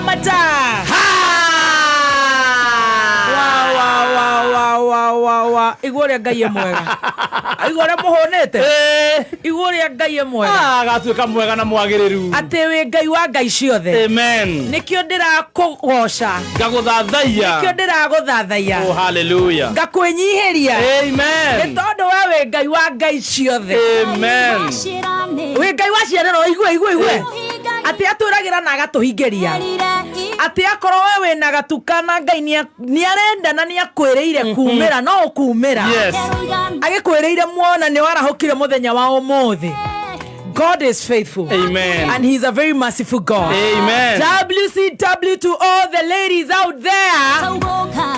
Mata. Wa wa wa wa wa wa wa. Igua ũrĩa Ngai e mwega. Igua ũrĩa mũhũnĩte. Igua ũrĩa Ngai e mwega. Agatuĩka mwega na mwagĩrĩru. Atĩ wĩ Ngai wa ngai ciothe. Amen. Nĩkĩo ndĩrakũgoca. Ngagũthathaiya. Nĩkĩo ndĩragũthathaiya. Oh, hallelujah. Ngakwĩnyihĩria. Amen. Nĩ tondũ we wĩ Ngai wa ngai ciothe. Amen. Wĩ Ngai wa ciarĩro. Igue igue igue. Atĩ atwĩragĩra na agatũhingĩria. Atĩ akorwo we wĩna gatuka na Ngai nĩ arenda na nĩ akwĩrĩire kumĩra no ũkumĩra. Agĩkwĩrĩire muona nĩ warahũkire mũthenya wa ũmũthĩ. God is faithful. Amen. And he's a very merciful God. Amen. WCW to all the ladies out there.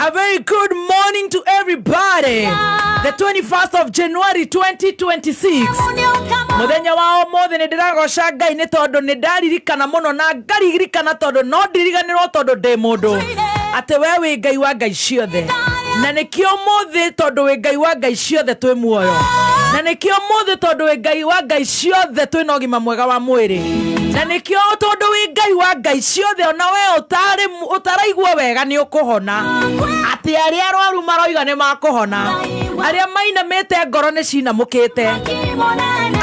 A very good morning to everybody. The 21st of January 2026. Muthenya wa ũmũthĩ nĩ ndĩragoca Ngai nĩ tondũ nĩ ndaririkana mũno na ngaririkana tondũ no ndiriganĩrwo tondũ ndĩ mũndũ atĩ we wĩ Ngai wa ngai ciothe, na nĩkĩo ũmũthĩ tondũ wĩ Ngai wa ngai ciothe twĩ muoyo, na nĩkĩo ũmũthĩ tondũ wĩ Ngai wa ngai ciothe twĩna ũgima mwega wa mwĩrĩ, na nĩkĩo tondũ wĩ Ngai wa ngai ciothe ona we ũtarĩ ũtaraigua wega nĩ ũkũhona, atĩ arĩa arwaru maroiga nĩ makũhona, arĩa mainamĩte ngoro nĩ cinamũkĩte,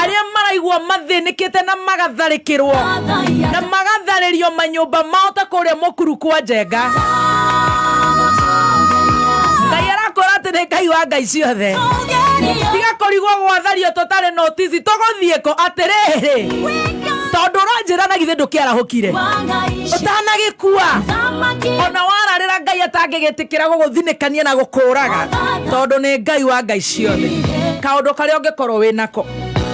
arĩa maraigua mathĩnĩkĩte na magatharĩkĩrwo na magatharĩrio manyũmba mao ta kũrĩa mũkuru kwa Njenga, Ngai arakwĩra atĩ nĩ Ngai wa ngai ciothe. Tiga kũrigwo gwathario tũtarĩ notici tũgũthiĩ kũ. Atĩrĩrĩ, tondũ ũranjĩra na githĩ ndũkĩarahũkire ũtanagĩkua, ona wararĩra Ngai atangĩgĩtĩkĩra gũgũthinĩkania na gũkũraga, tondũ nĩ Ngai wa ngai ciothe. Kaũndũ karĩa ũngĩkorwo wĩ nako,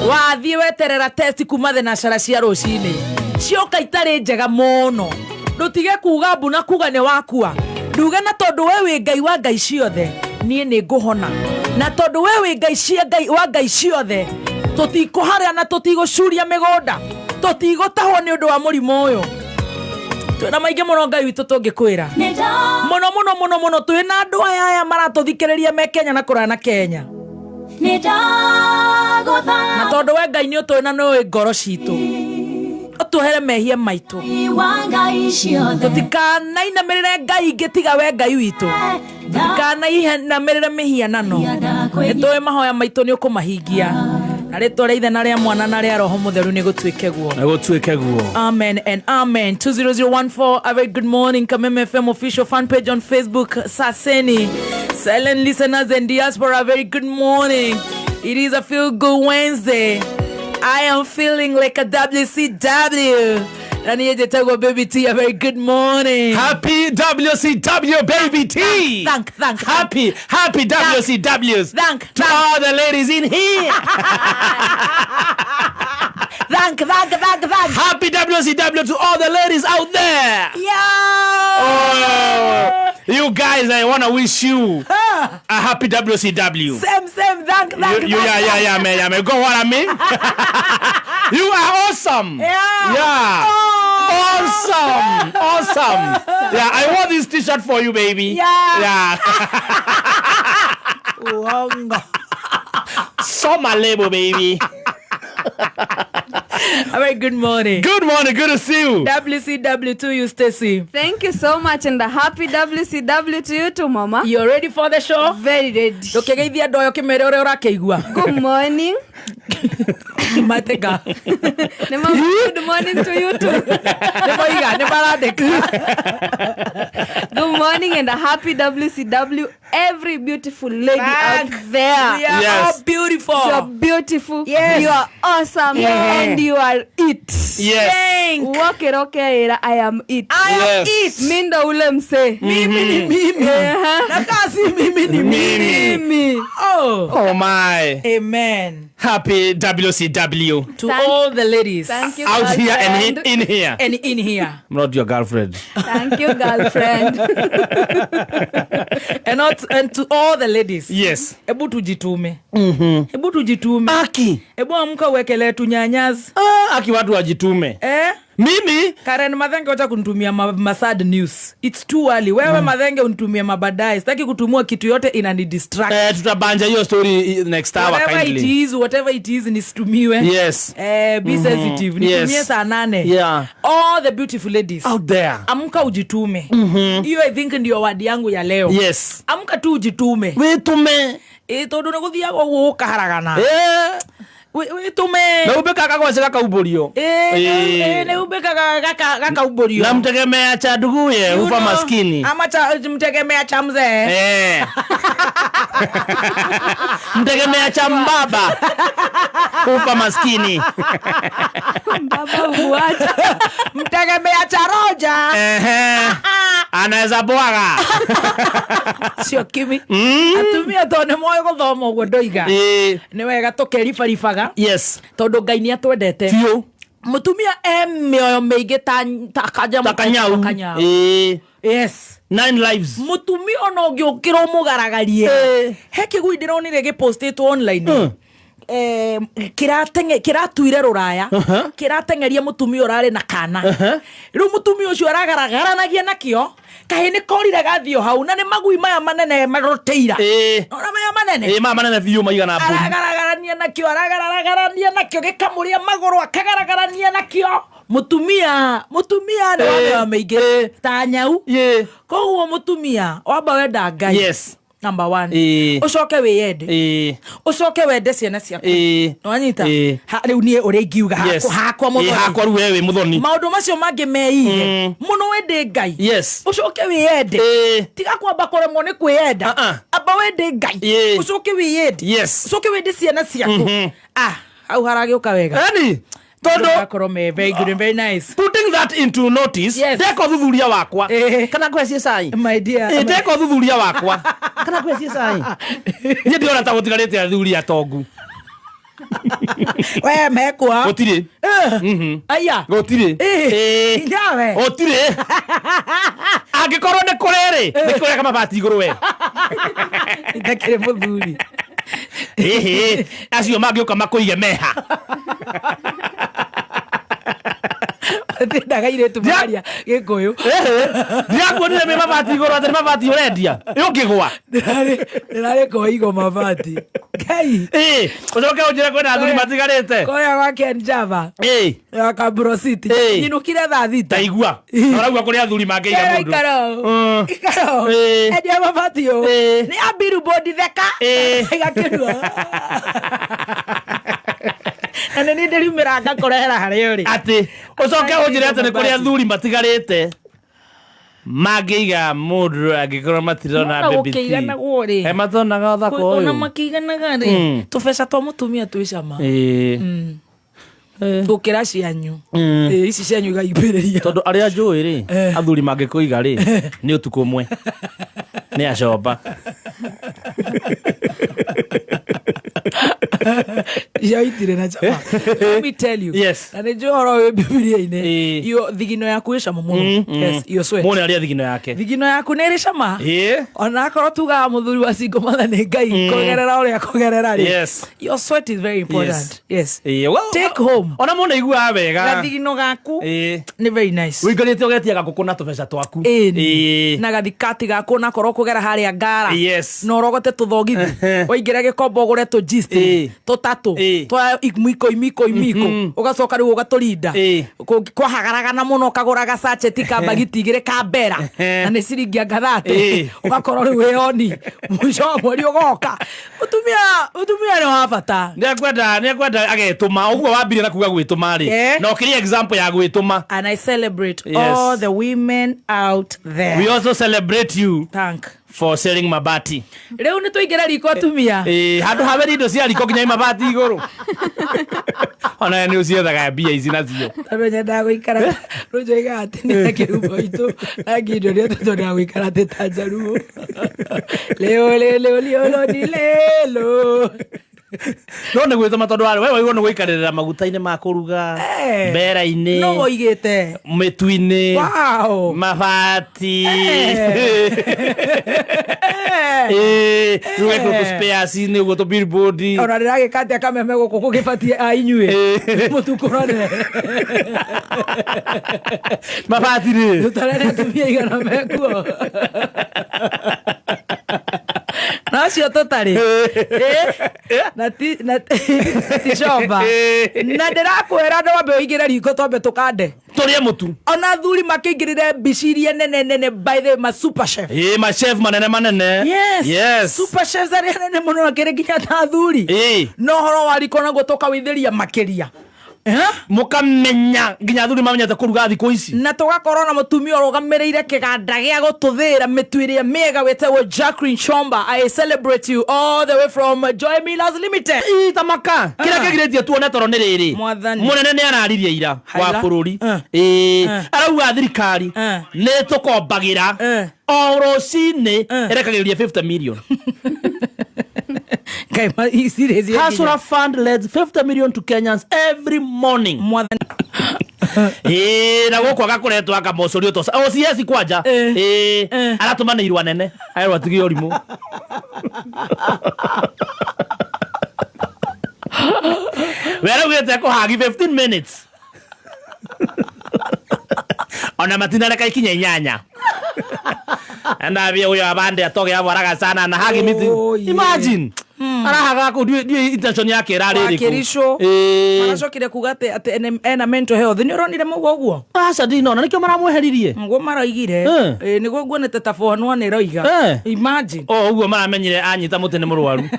wathiĩ weterera test kuma thenacara cia rũcinĩ, cioka itarĩ njega mũno, ndũtige kuga mbu na kuga nĩ wakua. Nduge na tondũ we wĩ Ngai wa ngai ciothe, niĩ nĩ ngũhona, na tondũ we wĩ ngai cia ngai wa ngai ciothe, tũtikũharĩa na tũtigũcuria mĩgũnda, tũtigũtahwo nĩ ũndũ wa mũrimũ ũyũ. Twĩna maingĩ mũno Ngai witũ tũngĩkwĩra mũno mũno mũno mũno. Twĩna andũ aya aya maratũthikĩrĩria me Kenya na kũraya na Kenya, na tondũ we Ngai nĩ ũtũĩ na nĩ ũĩ ngoro citũ, ũtuohere mehia maitũ, tũtikanainamĩrĩre ngai ingĩ tiga we Ngai witũ, tũtikanainamĩrĩre mĩhianano. Nĩ tũĩ mahoya maitũ nĩ ũkũmahingia, na rĩtwa rĩa Ithe na rĩa Mwana na rĩa Roho Mũtheru nĩ gũtuĩke guo. Na gũtuĩke guo. Amen and amen. 20014, a very good morning. Kameme FM official fan page on Facebook, Saseni. Silent listeners and diaspora, a very good morning. It is a feel good Wednesday. I am feeling like a WCW. Na niĩ njĩtagwo Baby T, a very good morning. Happy WCW, Baby T. Thank, thank, thank. Happy, happy WCWs. Thank, to thank. All the ladies in here. Thank, thank, thank, thank. Happy WCW to all the ladies out there. Yeah. Oh, you guys, I want to wish you a happy WCW. Same, same, thank, thank, You, thank, yeah, thank. Yeah, man, yeah, man. Go what I mean? You are awesome. Yeah. Oh. Awesome. Awesome. Yeah, I wore this t-shirt for you, baby. Yeah. Yeah. Uongo. Summer label, baby. A very good morning. Good morning. Good to see you. WCW to you, Stacy. Thank you so much and a happy WCW to you too, Mama. You're ready for the show? Very ready. Ndũkĩgeithia andũ aya ũkĩmere ũrĩa ũrakĩigua. Good morning. Matĩka. Nĩ mama, good morning to you too. Nĩ moiga nĩ marandĩka. Good morning and a happy WCW every beautiful lady out Thank. there. We are all beautiful. You are beautiful. Yes. You are awesome. And you are it. Yes. Thank. Wokerokeira, I am it. I am Yes. it. Mi ndo ule msee. Mimi ni mimi. Na kasi mimi ni mimi. Mimi. Oh. Oh my. Amen. Happy WCW. To all the ladies. Thank you, Out here and girlfriend. in here. And in here. I'm not your girlfriend. Thank you, girlfriend. And, not, and to all the ladies. Yes. Hebu tujitume. Hebu tujitume. Aki. Hebu amka uwekelee tunyanyazi. Ah, aki watu wajitume. Eh? Mimi Karen Mathenge, wacha kunitumia masad news. It's too early. Wewe Mathenge unitumie mabadaye. Sitaki kutumia kitu yote inani distract. Tutabanja hiyo story next hour Whatever it kindly. is, whatever it is, nisitumiwe. Be sensitive. Nitumie saa 8. All the beautiful ladies. Out there. Amka ujitume. Hiyo I think ndio wadi yangu ya leo. Amka tu ujitume. Witume. Tondu nĩ gũthiaga ũguo gũkaharagana. Wĩtũme. Na umbĩkaga gwaci gakaumbũrio. Nĩ umbĩkaga gakaumbũrio. Na mtegemea cha nduguye You hufa know, maskini. Ama cha mtegemea cha mzee. Mtegemea cha mbaba hufa maskini. Baba huacha. Mtegemea cha roja. Anaweza bwaga. Cio kimi. Atumia to nĩ moĩ gũthoma ũguo ndoiga. Nĩ wega tũkeribaribaga. Tondũ Ngai nĩ atwendete. Biũ. Mũtumia e mĩoyo mĩingĩ ta kanyamũ Ta kanyau. Kanyau. Yes. Nine lives. Mũtumia ona ũngĩũkĩra ũmũgaragarie. He kĩgui ndĩronire gĩpostĩtwo online. Kĩratuire rũraya. Kĩrateng'eria mũtumia ũrarĩ na kana. Rĩu mũtumia ũcio aragaragaranagia nakĩo, kahĩ nĩ korire gathio hau, na nĩ magui maya manene marũtĩira. Ona maya manene. Maya manene biũ maigana mbũri. Aragaragarania nakĩo, aragaragarania nakĩo, gĩkamũrĩa magũrũ, akagaragarania nakĩo. Mũtumia nĩ wa mĩoyo mĩingĩ ta nyau. Koguo mũtumia wamba wenda Ngai. Number one. Ũcoke wĩyende. Ũcoke wende ciana ciaku. Nĩwanyita? Rĩu niĩ ũrĩa ingiuga hakwa Ĩĩ, mũthoni. hakwa rĩu we wĩ mũthoni. Maũndũ macio mangĩ meige. Mũno wende Ngai. Ũcoke wĩyende. Tiga kwamba kũremwo nĩ kwĩyenda. Amba wende Ngai. Ũcoke wĩyende. Ũcoke wende ciana ciaku. Hau haragĩũka wega. Yani, tondu Makorwo me very good and very nice. Putting that into notice, ndeka ũthuthuria wakwa. Kana ngwĩcie cai? My dear. Ndeka ũthuthuria wakwa. Kana ngwĩcie cai? Niĩ ndĩrona ta gũtigarĩte athuri atongu. We mekwa. Gũtirĩ. Aya. Gũtirĩ. Nyawe. Gũtirĩ. Angĩkorwo nĩ kũrĩ rĩ, nĩ kũrĩ kamabati igũrũ we. Ndakĩrĩ mũthuri. Ĩhĩ, acio mangĩũka makũige meha. Ndendaga airĩtu mararia Gĩkũyũ. Ndirakuonire me mabati igũrũ atĩ nĩ mabati ũrendia. Ũngĩgwa. Ndĩrarĩ kwa igo mabati. Ngai. Ũcoke ũnjĩre kwĩna athuri matigarĩte. Kũrĩa gwa Ken Java. Ya Kabro City. Nyinũkire thaa 6. Ta igua. Na ũraigua kũrĩ athuri mangĩiga mũndũ. Ikaro. Ikaro. Endia mabati ũũ. Nĩ ya billboard theka. Igakĩrua. Na nĩ niĩ ndĩriumĩra ngakũrehera harĩa ũrĩ. Atĩ ũcoke ũnjĩre atĩ nĩ kũrĩ athuri matigarĩte mangĩiga mũndũ angĩkorwo matirona Nona baby T. gũkĩiganagwo rĩ. Matonaga ũthaka Ona ũyũ. makĩiganaga rĩ, tũbeca twa mũtumia twĩ cama. Gũkĩra cianyu. Ici cianyu igaimbĩrĩria. Tondũ arĩa njũĩ rĩ, athuri mangĩkũiga rĩ, nĩ ũtukũ ũmwe. Nĩ acomba. Icio itirĩ na cama. Let me tell you. Na nĩ njũĩ ũhoro wĩ Bibilia-inĩ. Iyo thigino yaku ĩ cama mũno. Yes, iyo sweat. Mũndũ arĩa thigino yake. Thigino yaku nĩ ĩrĩ cama. Ona akorwo tugaga mũthuri wa single mother nĩ Ngai kũgerera ũrĩa kũgerera rĩ. Your sweat is very important. Yes. Well, Take home. Ona mũndũ aiguaga wega. Gathigino gaku nĩ very nice. Ũikarĩte ũgetia gakũkũ na tũbeca twaku. Na gathikati gaku onakorwo kũgera harĩa ngara. Na ũrogote tũthogithi. Waingĩra gĩkombo ũgũre tũnjisti. Tũtatũ. Twa imiko imiko imiko. Ũgacoka rĩu ũgatũrinda. Kwahagaragana mũno ũkagũra gacacheti ka mbagiti igĩrĩ ka mbera. Na nĩ ciringi anga 30. Ũgakorwo rĩu wĩ oni. Mũico wa mweri ũgoka. Mũtumia nĩ wa bata. Nĩekwenda agetũma. Ũguo wambire na kuga gwĩtũma rĩ. Na ũkĩrĩ example ya gwĩtũma. And I celebrate all the women out there. We also celebrate you. Thank. For selling mabati. Rĩu nĩ tũingĩre riko atumia. Handũ ha indo cia riko nginya mabati igũrũ. Ona nĩ ũciethaga mbia ici nacio. Tondũ nyendaga gũikara, rĩu njoigaga atĩ nĩ kĩhumo itũ, na ngindo nĩ tondũ nyendaga gũikara atĩ ta Njaruo. Leo, leo, leo, leo, ni lelo. No nä gwä tå ma tondå warä we waigwo nä gå ikarä rä ra maguta-inä ma kå ruga Eh. mbera-inä No woigĩte. mä tu-inä Wow. mabati Eh. rä u tå spares-inä å guo tå billboard. Ona ndĩragĩka atĩa kameme gũkũ gũgĩbatiĩ a inyuĩ mũtukũrore Mabati rä tũtarere atumia igana mekuo na acio tũtarĩ. Eh, na ti na ti comba na ndĩrakwĩra ndwambe ũingĩre riko twambe tũkande. Tå rä e må tu. Ona athuri makĩingĩrĩre mbici iria nene nene, by the way, ma super chef. Ä machef manene manene. Yes. Yes. Super chefs arĩa nene mũno makĩrĩ nginya ta athuri. Ĩ. No ũhoro wa riko naguo tũkawĩithĩria makĩria. Eh? Mũkamenya nginya athuri mamenyete kå ruga thikå ici. Na tũgakorwo na mũtumia ũrũgamĩrĩire kĩganda gĩa gũtũthĩra mĩtu ĩrĩa mĩega wĩtagwo Jacqueline Chomba. I celebrate you all the way from Joy Millers Limited. Ĩ, tamaka kä rä a kä girä tie tuone toro nä rä rä. Mwathani. Må nene nä araririe ira wa Haila. bå rå ri. Eh. Arauga thirikari nä tå kombagä ra o rå cinä ĩrekagä rä ria 50 million. Ngai ici rĩ ciĩ Hustler Fund lends 50 million to Kenyans every morning. Mwathani. Ĩ, na gũkũ agakũretwo akamũcũrio to OCS kwanja. Eh. Ĩ, Eh. aratũmanĩirwo anene aerwo atige ũrimũ. We araugĩte kũhagi 15 minutes ona matinareka ikinya inyanya andavia huyo abande atoge hapo haraka sana na hagi miti. Oh, yeah. Imagine arahaga kũ ndiũ intention yake ĩrarĩ Wa ĩrĩkũ. Kĩricũ. Ĩ. Maracokire kuga atĩ ena mental health. Nĩ ũronire mũguo ũguo? Aca ndinona nĩkĩo maramweheririe. Nguo maraigire. Eh. Ĩ, nĩguo nguonete ta 411 ĩroiga. Eh. Imagine. O ũguo maramenyire anyita mũtĩ nĩ mũrwaru.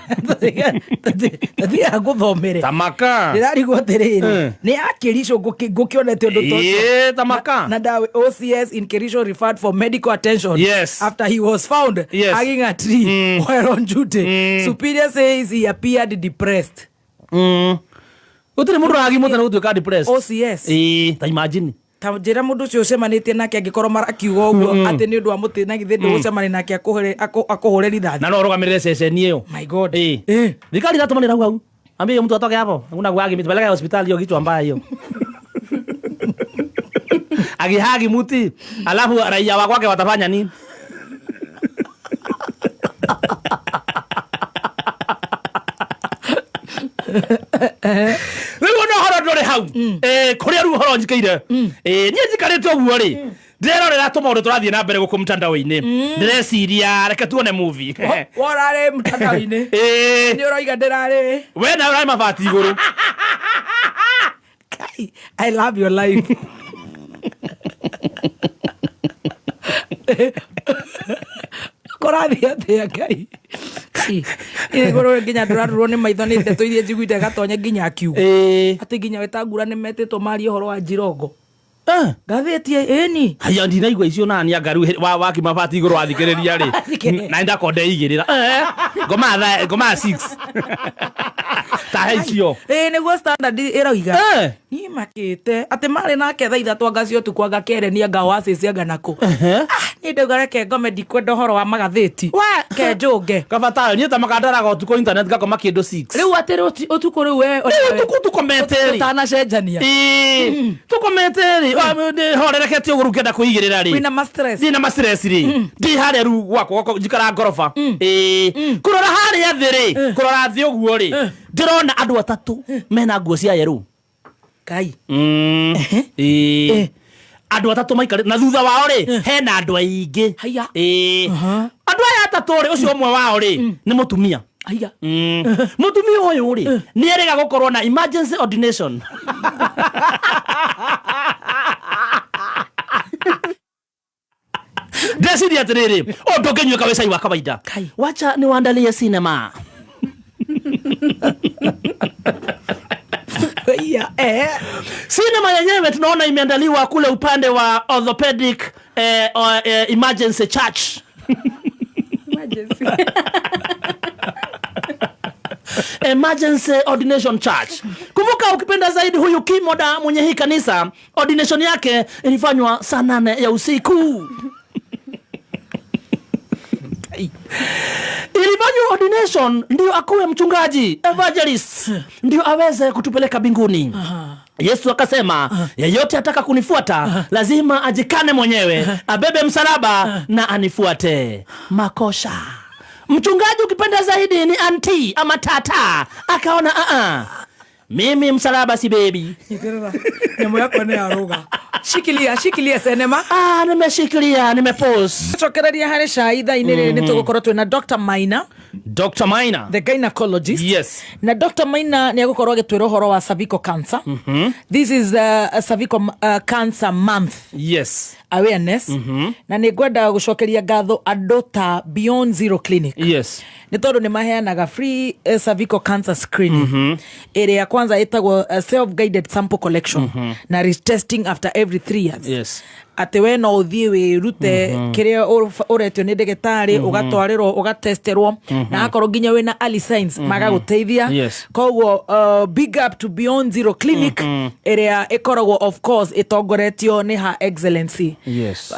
Tathiaga ngũthomere. Tamaka. Ndĩrarigwo atĩrĩrĩ, Eh. nĩ ya Kĩricũ ngũkĩonete ũndũ ta ũcio. Ĩ, tamaka. Na ndawe OCS in Kericho referred for medical attention Yes. after he was found Yes. hugging a tree while on duty. Superior says he appeared depressed. Gũtirĩ mũndũ ũrahagi mũtĩ na gũtuĩka depressed. OCS. Ĩ, ta imagine. Ta njĩra mũndũ ũcio ũcemanĩtie nake angĩkorwo marakiuga ũguo atĩ nĩ ũndũ wa mũtĩ na githĩ ndũgũcemania nake akũhũre rithathi. Na no ũrũgamĩrĩre ceceni ĩyo. My God. Ĩ. Eh. Thirikari iratũmanĩra hau hau. Ambia mtu atoke hapo. Hakuna kuhagi miti. Peleka hospitali hiyo kichwa mbaya hiyo. Akihagi muti, alafu raia wa kwake watafanya nini? Rĩu ona ũhoro ndũrĩ hau. Kũrĩa rĩu ũhoro njikaire. Niĩ njikarĩte ũguo rĩ, ndĩrerorera tũmaũndũ tũrathiĩ na mbere gũkũ mtandao-inĩ. Ndĩreciria reke tuone movie. Worarĩ mtandao-inĩ. Nĩ ũroiga ndĩrarĩ. We nawe ũrarĩ mabati igũrũ. Kai, I love your life. Kũrathiĩ atĩa Ngai? Kai, igũrũ nginya ndũrarurwo nĩ maitho nĩ ndeto iria njiguite gatonye nginya akiuga atĩ nginya Wetangula nĩ metĩtwo marie ũhoro wa Njirongo. Ngathĩti ĩni. Haya ndinaigua icio nani anga rĩu waki mabati igũrũ wathikĩrĩria rĩ. Thikĩrĩria. Na ndakonde igĩrĩra. Ngoma thaa ngoma 6 ta he icio. Ĩ nĩguo Standard ĩroiga. Eh. Niĩ makĩte atĩ marĩ nake thaa ithatũ anga cia ũtukũ anga kereni anga Oasis anga nakũ. Ah, niĩ ndauga reke ngome ndikwenda ũhoro wa magathĩti. Ke njũnge. Kabata niĩ ta makandaraga ũtukũ internet ngakoma kĩndũ 6. Rĩu atĩ rĩu ũtukũ rĩu we Rĩu ũtukũ tũkomete rĩ. ũtanacenjania. Ĩĩ, tũkomete rĩ horerekete ũguo rĩu ngĩenda kwĩigĩrĩra rĩ. Wĩna ma stress. Ndina ma stress rĩ ndi harĩa rĩu gwakwa njikara ngoroba. Ĩĩ, kũrora harĩa thĩ rĩ, kũrora thĩ ũguo rĩ, ndĩrona andũ atatũ mena nguo cia yerũ. Kai. Ĩĩ. Eh. Andũ atatũ maikarĩte na thutha wao rĩ hena andũ aingĩ. Haiya. Ĩĩ. Aha. Andũ aya atatũ rĩ, ũcio ũmwe wao rĩ nĩ mũtumia. Haiya. Mũtumia ũyũ rĩ nĩ erĩga gũkorwo na emergency ordination. Ndeciria atĩrĩrĩ, ũyũ ndũngĩnyuĩka wĩ cai wa kawaida. Kai. Wacha niwaandalie cinema. Haiya. Eh. Sinema yenyewe tunaona imeandaliwa kule upande wa orthopedic emergency church. Emergency. Emergency ordination church. Kumbuka ukipenda zaidi huyu Kimoda mwenye hii kanisa, ordination yake ilifanywa saa 8 ya usiku. Ilifanywa ordination ndio akuwe mchungaji evangelist, ndio aweze kutupeleka mbinguni. Yesu akasema, yeyote ataka kunifuata lazima ajikane mwenyewe, abebe msalaba na anifuate. Makosha. Mchungaji ukipenda zaidi ni anti ama tata, akaona mimi msalaba si bebi. Nyitĩrĩra. Nyamũ yakwa nĩ yarũga. Shikilia, shikilia senema. Nimeshikilia, nimepose. Cokereria harĩ cai thaa-inĩ rĩrĩ nĩ tũgũkorwo twĩna Dr. Maina, Dr. Maina, the gynecologist. Yes. Na Dr. Maina nĩ egũkorwo agĩtwĩra ũhoro wa cervical cancer. This is a cervical cancer month. Yes. Awareness. Na nĩ ngwenda gũcokeria ngatho andũ ta Beyond Zero Clinic. Yes. Nĩ tondũ nĩ maheanaga free cervical cancer screening, ĩrĩa kwanza ĩtagwo self guided sample collection na retesting after every 3 years. Yes. Atĩ we no ũthiĩ wĩrute kĩrĩa ũretio nĩ ndagĩtarĩ, ũgatwarĩrwo, ũgatesterwo, na akorwo nginya wĩna early signs magagũteithia. Yes. Koguo big up to Beyond Zero Clinic, ĩrĩa ĩkoragwo of course ĩtongoretio nĩ Her Excellency Yes.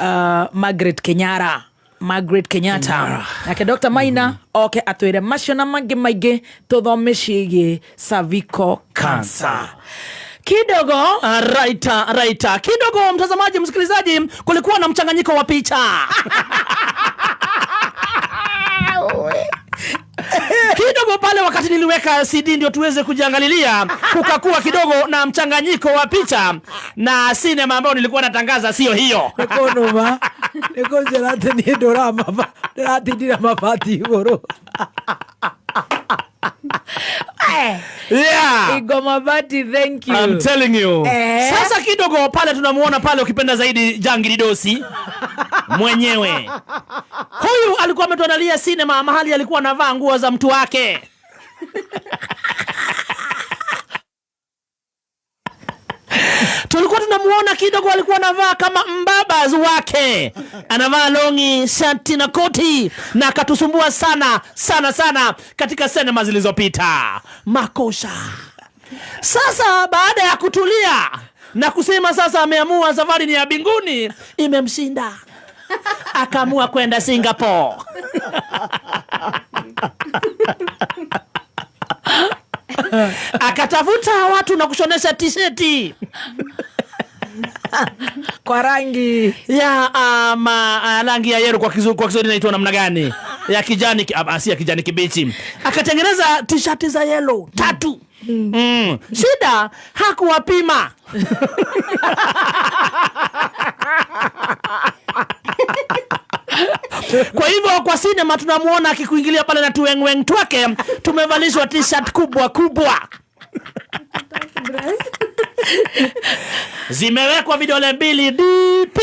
Margaret Kenyara, Margaret Kenyatta. Nake Dr. Maina oke atwĩre macio na mangĩ maingĩ tũthome ciĩgiĩ cervical cancer kidogo. Raita, raita kidogo, mtazamaji, msikilizaji, kulikuwa na mchanganyiko wa picha kidogo pale wakati niliweka CD ndio tuweze kujiangalilia, kukakuwa kidogo na mchanganyiko wa picha na sinema ambayo nilikuwa natangaza sio hiyo. Nĩkũnũma nĩkũnjĩra atĩ niĩ ndĩratindira mabati igũrũ. Yeah. Igoma bati, thank you. I'm telling you. Eh. Sasa kidogo pale tunamuona pale ukipenda zaidi Jangiri Dosi mwenyewe. Huyu alikuwa ametuandalia sinema mahali alikuwa anavaa nguo za mtu wake. Tulikuwa tunamuona kidogo alikuwa anavaa kama mbabas wake, anavaa longi, shati na koti, na akatusumbua sana sana sana katika sinema zilizopita. Makosha. Sasa baada ya kutulia na kusema sasa ameamua safari ni ya mbinguni, imemshinda, akaamua kwenda Singapore. Akatafuta watu na kushonesha tisheti kwa rangi ya rangi ya yellow, kwa kizungu, kwa Kiswahili inaitwa namna gani? Ya kijani, si ya kijani kibichi. Akatengeneza tishati za yellow 3. Shida hakuwapima. Kwa hivyo kwa sinema tunamuona akikuingilia pale na tuwengweng twake, tumevalishwa t-shirt kubwa kubwa. Zimewekwa vidole 2 DP.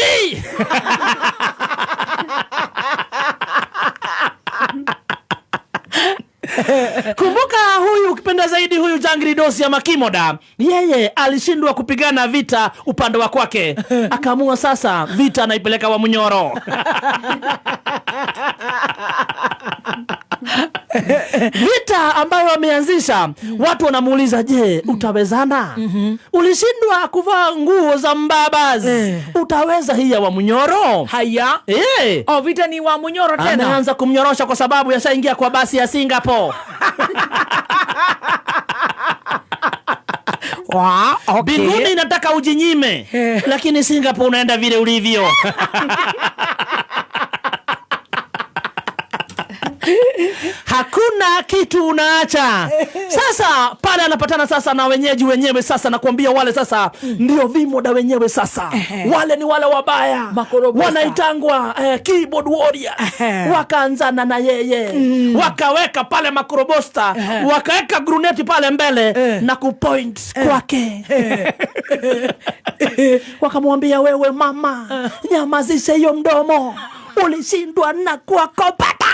Kumbuka huyu ukipenda zaidi huyu Jangiri Dosi ya Makimoda, yeye alishindwa kupigana vita upande wa kwake, akaamua sasa vita anaipeleka wa Munyoro. Vita ambayo ameanzisha, watu wanamuuliza, je, utawezana? Ulishindwa kuvaa nguo za mbabas, utaweza hii ya wa Munyoro? Haya. Oh, vita ni wa Munyoro tena. Ameanza kumnyorosha kwa sababu yashaingia kwa basi ya Singapore. Wa, okay. Mbinguni inataka ujinyime, lakini Singapore unaenda vile ulivyo. Hakuna kitu unaacha. Sasa pale anapatana sasa na wenyeji wenyewe sasa, nakwambia wale sasa ndio vimoda wenyewe sasa. Wale ni wale wabaya. Makorobosa. Wanaitangwa keyboard warriors. Wakaanzana na yeye. Wakaweka pale makorobosta, wakaweka gruneti pale mbele na kupoint kwake. Wakamwambia, wewe mama, nyamazishe hiyo mdomo. Ulishindwa na kuwakopata.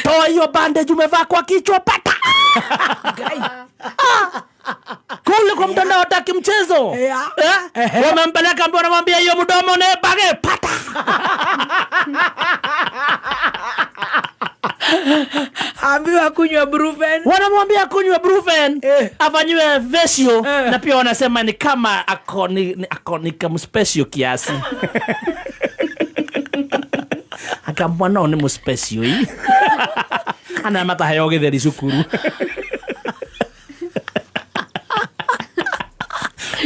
Toa hiyo bandage umevaa kwa kichwa, pata. Kule kwa mtandao hataki mchezo. Wamempeleka mbio, wanamwambia hiyo mdomo ne bage, pata. Ambiwa kunywa Brufen. Wanamwambia kunywa Brufen, afanyiwe vesio, na pia wanasema ni kama ako ni, ni, ako ni kama special kiasi. Anga mwana ũyũ nĩ mũspecial ii. Ana mataheo gĩtheri cukuru.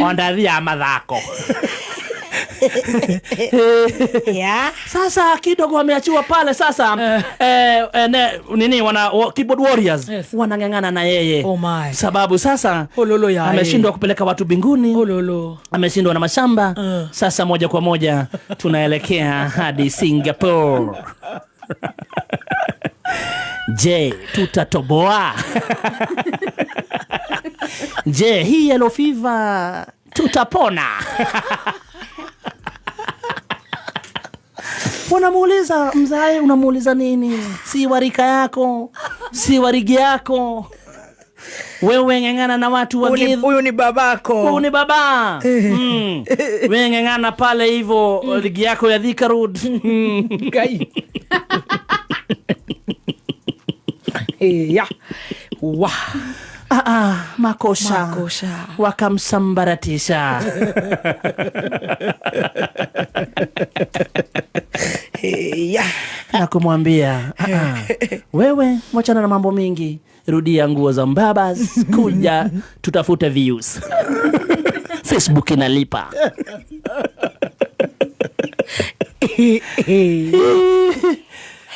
Ona ndathiaga mathako. Yeah. Sasa kidogo ameachiwa pale sasa, nini keyboard warriors wanang'ang'ana na yeye. Oh my. Sababu sasa Ololo ya, ameshindwa kupeleka watu binguni. Ololo. Ameshindwa na mashamba. Sasa moja kwa moja tunaelekea hadi Singapore. Je, tutatoboa? Je, hii yellow fever tutapona? Wanamuuliza mzae, unamuuliza nini? Si warika yako, si warigi yako. Wewe ng'ang'ana na watu wa Huyu ni babako. Huyu ni baba. Wewe ng'ang'ana pale hivyo ligi yako ya Thika Road. Ngai. Yeah. Wa. Makosha. Makosha. Wakamsambaratisha. Yeah. Na kumwambia, wewe wachana na mambo mingi, rudia nguo za mbabas, kuja tutafute views. Facebook inalipa.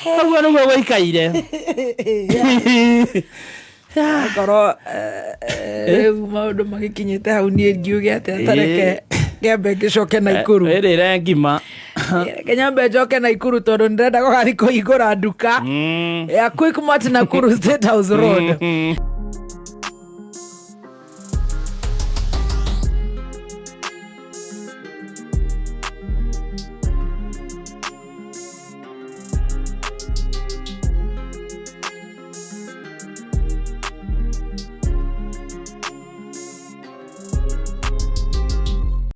Ũguo nĩguo gũikaire. Korwo rĩu maũndũ magĩkinyĩte hau niĩ ngiuge atĩa, ta reke ngĩambe ngĩcoke Naikuru. Ĩrĩre ngima. Reke nyambe njoke Naikuru tondũ nĩndĩrenda gũgathiĩ kũhingũra nduka ya Quickmart Nakuru State House Road.